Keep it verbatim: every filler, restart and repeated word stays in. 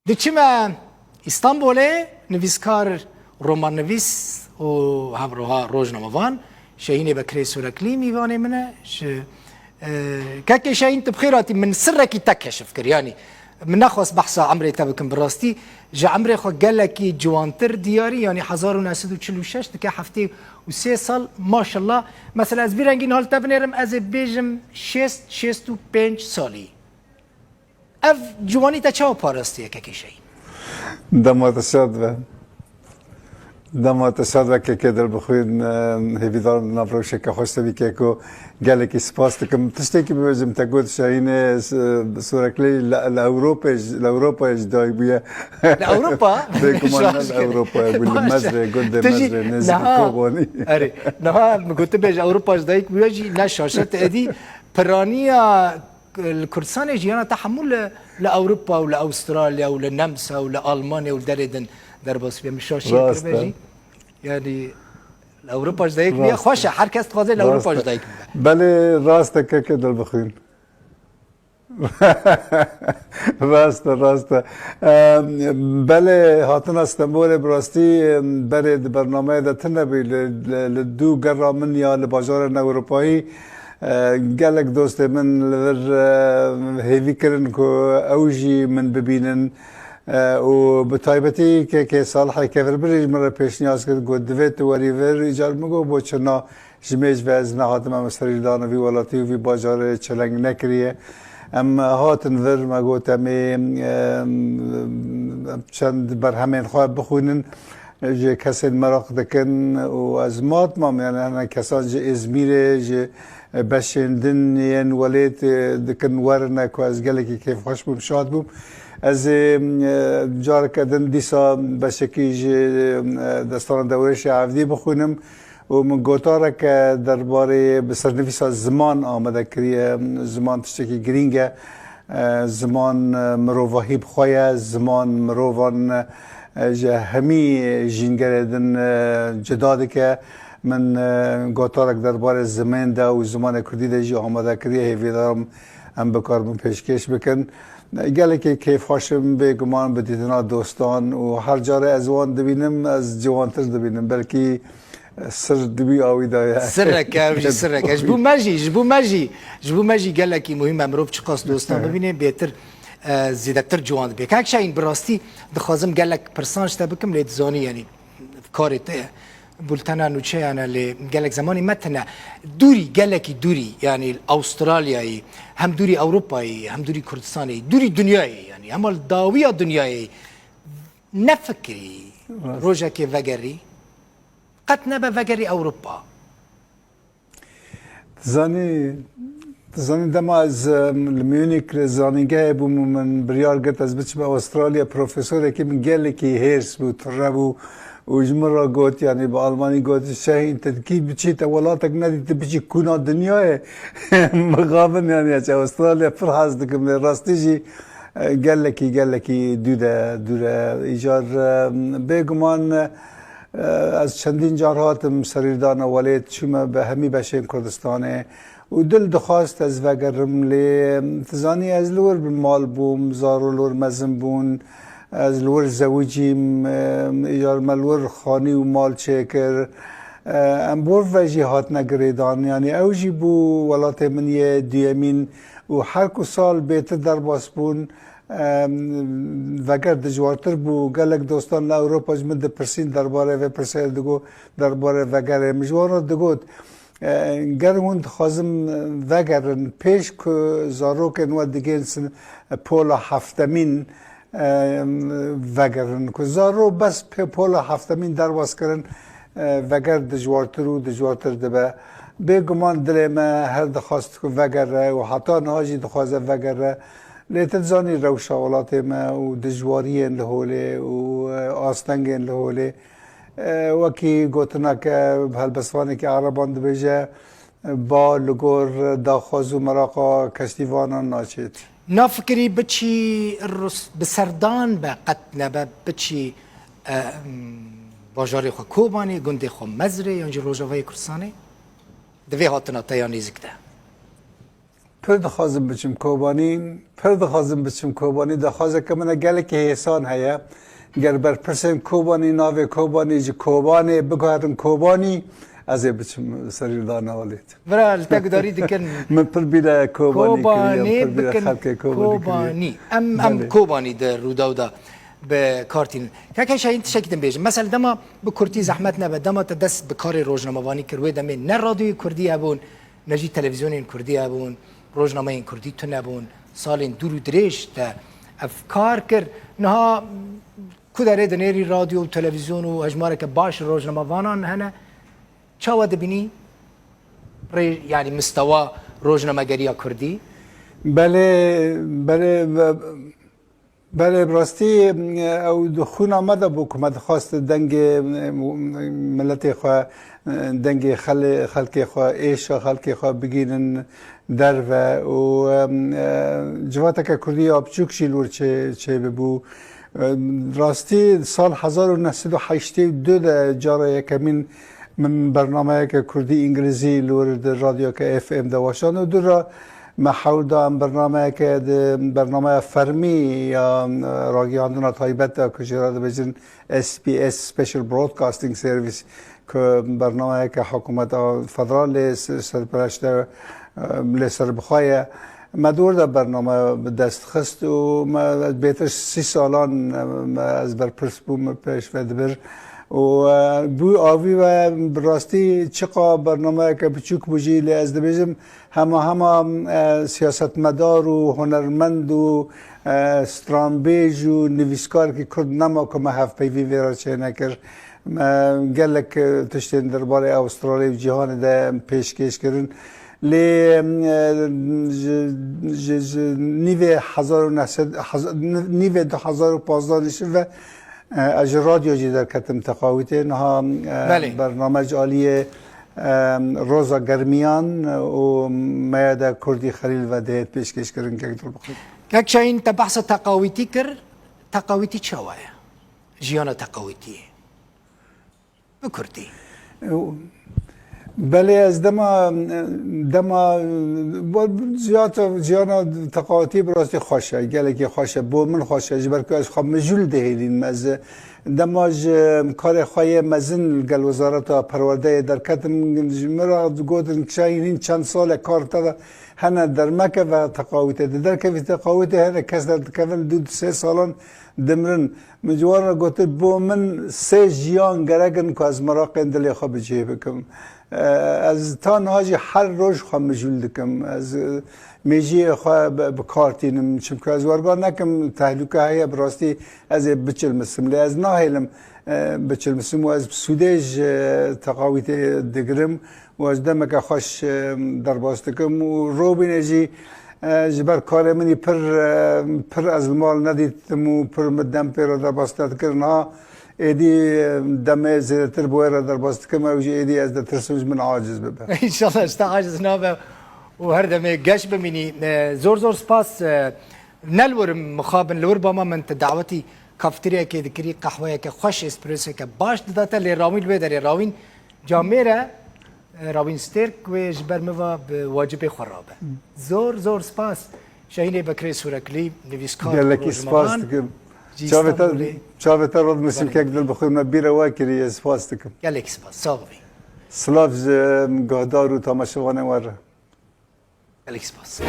Diçime Îstanbolê, nivîskar, romannivîs û hevroha rojnamevan Şehînê Bekirê Sûreklî mîvanê min e. Ji, e, kekê Şehîn, tu bi xêr hatî. Min sirrekî te keşif kir, yanî min nexwest behsa emrê te bikim. Bi rastî ji emrê xwe gelekî ciwantir diyarî, yanî hezar û neh sed û çil û şeş dike heftê û sê sal, maşallah. Mesela ez vî rengî niha li te binêrim, ez ê bêjim şêst, şêst û pênc salî. Ev ciwanî te çawa parastiye, kekê Şehîn? Dema te şad be. Dema te şad be, kekê dilbixwîn, e, hêvîdarim di nav rewşeke xweş de bî, keko. Gelekî spas dikim. Tiştekî bibêjim, te got Şehînê, e, Sûreklî li, li Ewropê, li Ewropayê ji dayik bûye. Li Ewropa? Bêguman ne li Ewropayê bû, li Mezrê, gundê Mezrê, nêzîkî Kobanî. Erê, niha min gotibê ji Ewropa ji dayik bûye jî ne şaş e, te êdî piraniya Li Kurdistanê jiyana te hemû li, li Ewropa û li Awustralya û li Nemsa û li Almanya û li derê din derbas bûye. Min şaşiye kiribe jî. Yanî li Ewropa ji dayik bûye. Xweş e, her kes dixwaze li Ewropa ji dayik bibe. Belê, rast e, kekê dilbixwîn. Rast e, rast e. Em, belê, hatina Stenbolê bi rastî, em, berê di bernameyê de tune bû. Li, li, li dû gera min ya li bajarên Ewropayî, e, gelek dostê min li vir, e, hêvî kirin ku ew jî min bibînin. E, û bi taybetî kekê Salihê Kevirbirî ji min re pêşniyaz kir, got, "Divê tu werî vir." Îcar min got, "Bo çi na?" Ji mêj ve ez nehatim, em serî dan vî welatî û vî bajarê çeleng nekiriye. Em hatin vir, me got, em ê, em, çend berhemên xwe bixwînin, ji kesên meraq dikin û ez matmam, yani hene kesan ji Îzmîrê, ji beşên din yên welêt, e, dikin werine ku ez gelekî kêfxweş bûm, şad bûm. Ez ê, e, careke din dîsa beşekî ji, e, destana Dewrêşê Evdî bixwînim. û min gotareke derbarê bi sernivîsa ziman amade kiriye. Ziman tiştekî girîng e. E, ziman, e, mirovahî bi xwe ye. Ziman mirovan, e, ji hemî jîngerê din, e, cida dike. Min, e, gotarek derbarê zimên de û zimanê kurdî de jî amade kiriye. Hêvîdarim em bikaribin pêşkêş bikin. Gelekî kêfxweş im, bêguman bi dîtina dostan û her care ez wan dibînim, ez ciwantir dibînim. Belkî sir di wî awî de ye. Sirrek e, ev jî sirrek e. Ji bo me jî, ji bo me jî, ji bo me jî gelekî muhîm e mirov çiqas dostan bibîne, bêtir, e, zêdetir ciwan dibe. Kek Şehîn, bi rastî dixwazim gelek pirsan ji te bikim, lê dizanî, yanî karê te ye. Bultena nûçeyan e, lê gelek zemanî me tine. Dûrî, gelekî dûrî, yanî li Awustralyayê, hem dûrî Ewropayê, hem dûrî Kurdistanê, dûrî dinyayê, yanî hema li dawiya dinyayê nefikirî rojekê vegerî, qet nebe vegerî Ewropa. Dizanî, dizanî dema ez, em, li Munich li zanîngehê bûm û min biryar girt ez biçime Astralya, profesorekî min gelekî hêrs bû, tire bû û ji min re got, yanî bi almanî got, "Şehîn, tu dikî biçî te welatek nedî, tu biçî kuna dinyayê." Mixabin, yanî ez Astralya pir hez dikim, lê rastî jî, e, gelekî, gelekî dû de, dûr e. Îcar, e, bêguman, e, Ez çendîn car hatim serîrdana welêt, çûme bi hemî beşên Kurdistanê û dil dixwast ez vegerim, lê, tu zanî, ez li wir bi mal bûm, zaro li wir mezin bûn, ez li wir zewicîm, îcar me li wir xanî û mal çêkir. Em bi wir ve jî hatine girêdan, yanî ew jî bû welatê min yê duyemîn û her ku sal bêtir derbas bûn, Em, veger dijwartir bû. Gelek dostan li Ewropa ji min dipirsîn derbarê vê pirsê, digot derbarê vegerê. Min ji wan re digot, e, ger hûn dixwazin vegerin, pêş ku zarokên we digihên sin-, pola heftemîn, e, vegerin. Ku zaro bes pê pola heftemîn derbas kirin, e, veger dijwartir û dijwartir dibe. Bêguman dilê me her dixwast ku vegere û heta niha jî dixwaze vegere. Lê tu dizanî rewşa welatê me û dijwariyên li holê û, e, astengên li holê. E, wekî gotineke bi helbestvanekî Ereban dibêje, "Ba li gor daxwaz û meraqa keştîvanan naçêt." Nafikirî biçî Rus-, bi serdan be qet nebe, biçî, e, bajarê xwe Kobanê, gundê xwe Mezrê, yan jî Rojavayê Kurdistanê? Di vê hatina te ya nêzik de. Pir dixwazim biçim Kobanî, pir dixwazim biçim Kobanî. Daxwazeke min e, gelekî hêsan heye. Ger berpirsên Kobanî, navê Kobanî, ji Kobanê biguherin Kobanî, ez ê biçim serî dana welêt. Vira li te gudarî dikin. Min pir bîra Kobanî kiriye, Kobanî pir bîra bikin xelkê Kobanî kiriye. Kobanî. Em, em Belê. Kobanî di Rûdaw de bi kar tînin. Keke Şahîn, tiştekî din bêjim. Mesela dema bi kurtî zehmet nebe, dema te dest bi karê rojnamevanî kir, wê demê ne radyoyê kurdî hebûn, ne jî televîzyonên kurdî hebûn, rojnameyên kurdî tune bûn. Salên dûr û dirêj te ev kar kir. Niha ku derê dinêrî radyo û televîzyon û hejmareke baş rojnamevanan hene. Çawa dibînî rê, yanî mistewa rojnamegeriya kurdî? Belê, belê, be-, belê, bi rastî, ew di xwîna me de bû ku me dixwest dengê miletê xwe, dengê xelê-, xelkê xwe, êşa xelkê xwe bigînin derve û, em, e, civateke kurdî ya biçûk jî li wir çê-, çêbibû. Em, rastî sal hezar û neh sed û heştê û du de cara yekemîn min bernameyeke kurdî îngilîzî li wir di radyoke F M de weşand û dû re me hewl da em bernameyeke di bernameya fermî ya, e, ragihandina taybet de ku jê re dibêjin S B S, Special Broadcasting Service, ku bernameyeke hikûmeta federal lê s-, serpereşte, e, lê serbixwe ye. Me di wir de bername bi dest xist û me bêtir sî salan, e, me, ez berpirs bûm, me pêş ve dibir. Û, e, bû avî ve bi rastî çiqa bernameyeke biçûk bû jî, lê ez dibêjim hema hema, e, siyasetmedar û hunermend û, e, stranbêj û nivîskarekî kurd nema ku me hevpeyvî vê re çênekir. Me gelek, e, tiştên derbarê Astralya û cîhanê de pêşkêş kirin. Lê, e, ji, ji, ji nîvê hezar û neh sed, hez-, nîvê du hezar û pazdeh de şiv ve, e, ez ji radyo jî derketim teqawîtê. Niha, e, Belê. bername ji aliyê, e, Roza Germiyan û Meyada Kurdî Xelîl ve dihêt pêşkêşkirin, kek Dilbixwîn. Kek Şahîn, te behsa teqawîtî kir. Teqawîtî çawa ye? Jiyana teqawîtiyê. Bi kurtî. Belê, ez dema, dema, bo-, ziyat, jiyana teqawîtî bi rastî xweş e, gelekî xweş e, bo min xweş e, ji ber ku ez xwe mijûl dihêlînim. Ez dema ji karê xwe yê mezin li gel Wezareta Perwerdeyê derketim, ji min re gotin, Şahîn, hîn çend sal e kar te de hene, dermekeve teqawîtê. Di derkevî teqawîtê hene kes derdikevin du sê salan dimrin. Min ji wan re gotin, bo min sê jiyan gerek in ku ez meraqên dilê xwe bi cih bikim. E, ez ta niha jî her roj xwe mijûl dikim. Ez, e, mêjiyê xwe bi, bi kar tînim. Çimku ez werba nekim, tehlûke heye, bi rastî ez ê biçilmisim. Lê ez nahêlim, e, biçilmisim û ez sûdê ji teqawîtê digirim û ez demeke xweş, e, derbas dikim û robîne jî, e, ji ber karê min î pir, e, pir ez li mal nedîtim û pir min dem pê re derbas nedikir. Niha êdî, e, demê zêdetir bi wê re derbas dikim, ew jî êdî ez ditirsim ji min aciz bibe. Înşallah ji te aciz nabe û her demê geş bimînî. E, zor zor spas. E, ne li wir mixabin, li wir bama min tu dawetî kafeteryayekê dikirî, qehweyeke xweş, espressokê baş dida te, lê rawîn li wê derê rawîn camêr e. E, Rawîn Stêrk wê ji ber min ve bi wacibê xwe rabe. Zor, zor spas. Şahînê Bekirê Sûreklî, nivîskar, Gelekî spas rojnamevan, dikim. Ji Çavê te, Îstanbulê. Çavê te radimesim Belê. Kek Dilbixwîn, me bîra we kiriye, spas dikim. Gelekî spas, sax bî. Silav ji guhdar û tamaşevanên we re. Gelekî spas.